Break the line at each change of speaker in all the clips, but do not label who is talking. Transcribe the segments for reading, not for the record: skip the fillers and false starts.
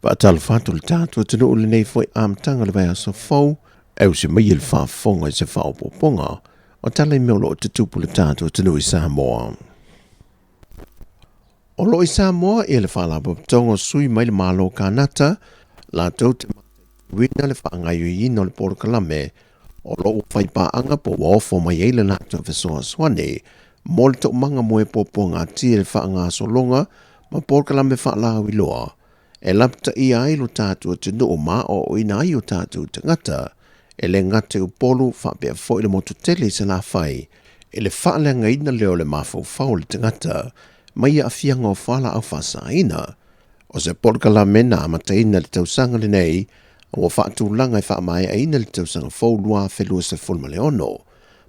Faatalofa atu le tatou atunuu i lenei foi amataga o le vaiaso fou, e usi mai i le faafofoga i se faaopoopoga o tala i mea o lo o tutupu i le tatou atunuu i Samoa. O lo o i Samoa ia le Faalapotopotoga o Sui mai le Malo o Kanata, latou te mataituina le faagaoioiina o le polokalame o lo o ua fai paaga po ua ofo mai ai le latou fesoasoani mo le toomaga mo e puapuagatia i le faagasologa ma polokalame faalauiloa e lapataia ai lo tatou atunuu ma aoaoina ai o tatou tagata e le gata i Upolu faapea foi le motu tele i Salafai i le faaleagaina lea o le mafaufau o le tagata mai aafiaga o fualaau faasaina. O se polokalame na amataina i le tausaga lenei ua faatulaga e faamaeaina le tausaga fou 2026,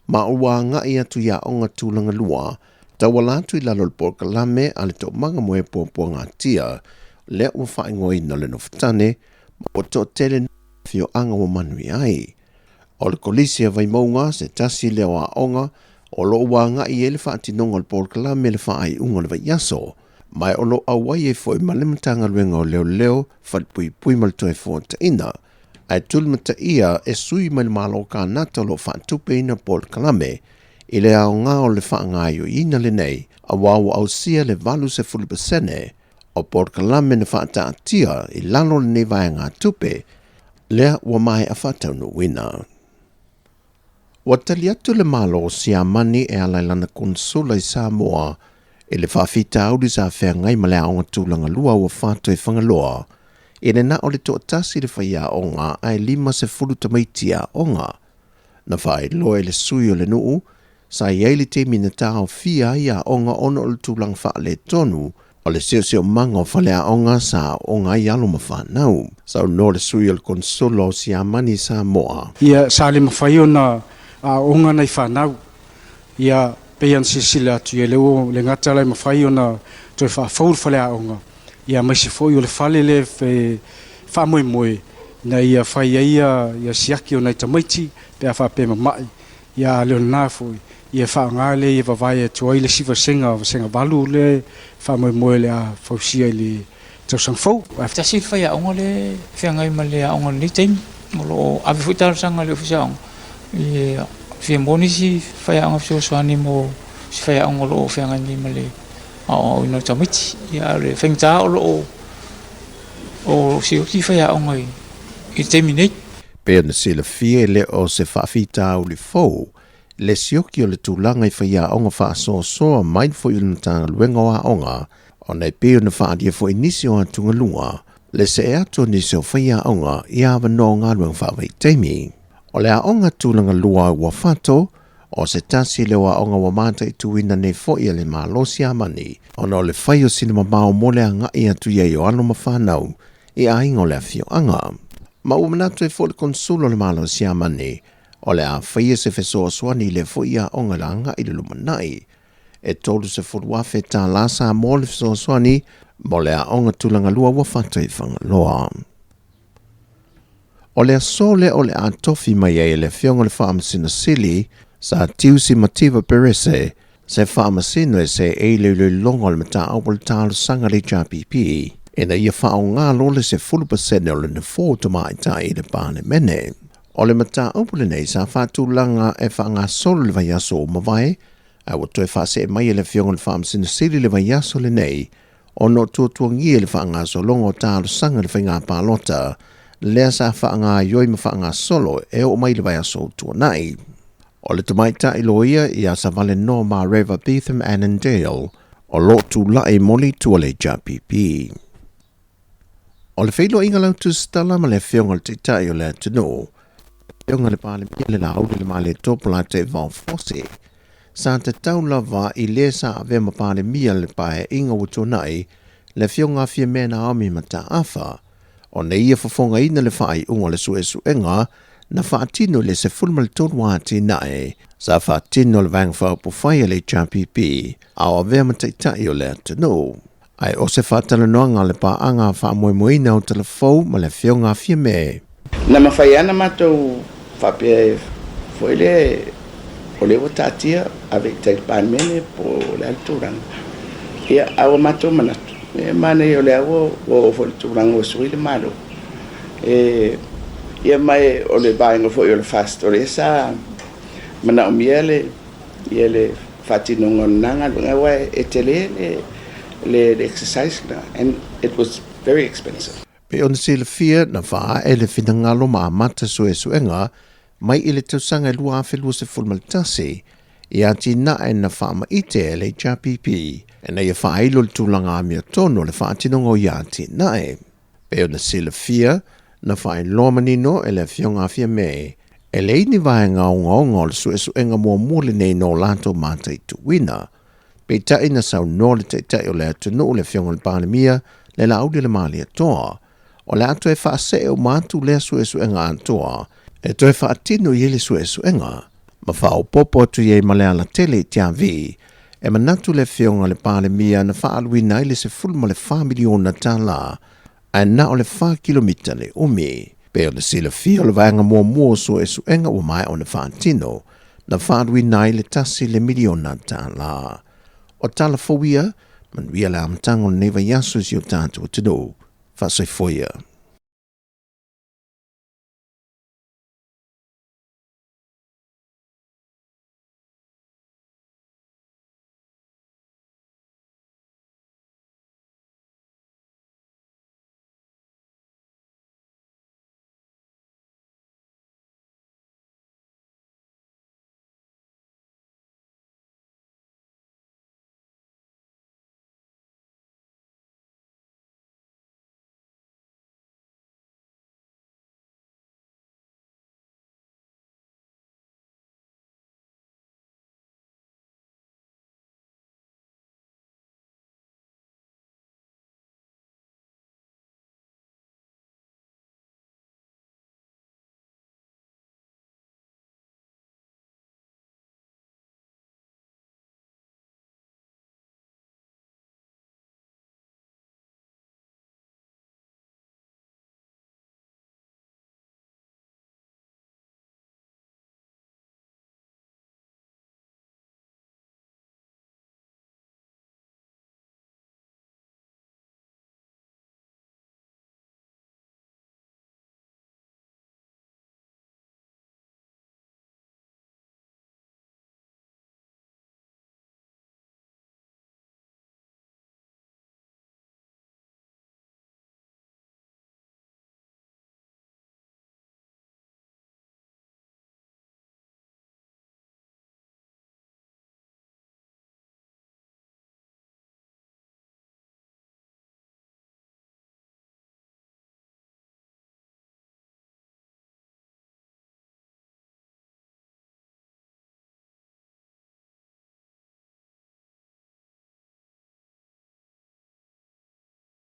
ma ua agai atu i aoga tulaga lua tauala atu i lalo o le polokalame a le Toomaga mo e Puapuagatia lea ua faaigoaina o le Nofotane, ma ua toatele afioaga ua manuia ai. O le Kolisi a Vaimauga se tasi lea o aoga o lo o ua agai i ai le faatinoga o le polokalame i le faaiuga o le vaiaso, ma o lo o auai ai foi ma le Matagaluega o Leoleo, Falepuipui ma le Toefuataiga, ae tulimataia e sui mai le Malo o Kanata o lo o faatupeina polokalame i le aoga o le faagaoioiina lenei, aua ua ausia le 80% o polokalame na faataatia i lalo o lenei vaegatupe lea ua maea faataunuuina. Ua tali atu le Malo o Siamani e ala i lana konesula i Samoa i le faafitauli sa feagai ma le aoga tulaga lua ua fato i Fagaloa, i le na o le toatasi le faiaoga ae 50 tamaiti aoga. Na faailoa e le sui o le nuu sa i ai le taimi na taofia ai aoga ona o le tulaga faaletonu o le siosiomaga o faleaoga sa aooga ai alo ma fanau. Saunoa le sui o le konesula o Siamani i Samoa.
Ia, sa le mafai ona aooga nai fanau. Ia, pei ona silasila atu, ia lea ua le gata la e mafai ona toe faafou le faleaoga, ia aemaise foi o le fale lea e faamoemoe ina ia fai ai ia siaki o nai tamaiti pe a faapea e mamai. Ia a le o lena foi, ia faaaoga lea ia vavae atu ai le isi vasega, vasega 8 lea e faamoemoe o le a fausia i le tausaga fou.
Tasi le faiaoga lea e feagai ma le aoga i lenei taimi. O lo o ave foi talosaga i le Ofisa o Aoga e fia maua nisi faiaoga fesoasoani mo si faiaoga o lo o feagai nei ma le aoaoina o tamaiti. Ia a o le faigata o lo o sioti faiaoga i le taimi nei.
Pei ona silafia e le o se faafitauli fou le sioki o le tulaga i faiaoga faasoasoa mai foi o le Matagaluega o Aoga, ona e pei ona faaalia foi nisi o atugaluga le see atu o nisi o faiaoga i avanoa o galuega faavaitaimi. O le aoga tulaga lua ua fato, o se tasi lea o aoga ua mataituina nei foi e le Malo Siamani, ona o le fai o sina mamao mo le agai atu i ai o alo ma fanau i aiga o le afioaga. Ma ua manatu ai foi le Konesula o le Malo Siamani, o le a faia se fesoasoani i lea foi aoga i le agai i le lumanai. E $30,000 Samoa le fesoasoani mo le aoga tulaga lua ua fato i Fagaloa. O le aso lea o le a tofi mai ai e le Afioga i le Faamasino Sili Sa Tiusi Mativa Perese se faamasino e seei le iloiloga o le mataupu o le talosaga a le HRPP ina ia faaaoga loa le 10% o le nofoa tamaitai i le Palemene. O le mataupu lenei sa faatulaga e faagasolo i le vaiaso ua mavae, ae ua toe faasee mai e le Afioga i le Faamasino Sili le vaiaso lenei ona o tuatuagia i le faagasologa o talosaga i le faiga palota lea sa faagaioi ma faagasolo e oo mai i le vaiaso ua tuanai. O le tamaitai loia ia Savalenoa Mareva Beetham Annandale o lo o tulai mo le itu a le HRPP. O le feiloaiga lautusitala ma le Afioga i le Taitai o le atunuu, le Afioga i le Palemia le Laauli le Malietoa Polataivao Fosi, sa tatau lava i le sa avea ma Palemia le paeaiga ua tuanai, le Afioga a Fiamē Naomi Mataafa, ona ia fofogaina le faaiuga o le suesuega na faatino i le 13 atinae sa faatino e le Vaega Faaupufai a le HRPP a o avea ma Taitai o le atunuu. Ae o se faatalanoaga a le paaga faamoemoeina o Talafou ma le Afioga a Fiamē.
Na mafai lava ona matou faapea foi lea o lea ua taatia ave i tai i le Palemene po o le a le tulaga. Ia, ae ua matou manatu, E manaia o lea ua oo foi i le tulaga ua sui le Malo. E, ia ma e o le vaega foi o le FAST, o lea sa manaomia le, ia le faatinoga o lena galuega, aua e tele le exercise lena, and it was very expensive.
Pei ona silafia, na faaee le finagalo ma amata suesuega mai i le tausaga e 2021 i atinae na faamaite e le HRPP ina ia faailo le tulaga amiotonu o le faatinoga o ia atinae. Pei ona silafia, na faailoa manino e le Afioga a Fiame e leai ni vaega ogaoga o le suesuega muamua lenei no latou mataituina. Peitai na saunoa le Taitai o le atunuu le Afioga i le Palemia le Laauli le Malietoa, o le a toe faasee uma atu lea suesuega atoa e toe faatino i ai le suesuega ma faaopoopo atu i ai ma le alatele i Tiavi. E manatu le Afioga i le Palemia na faaaluina ai le $14 miliona tala ae na o le 4 kilomita le umi. Pei ona silafia o le vaega muamua o suesuega ua maea ona faatino na faaaluina ai le $1 miliona tala. O tala fou ia, manuia le amataga o lenei vaiaso i si o tatou atunuu. Faasoifua ia.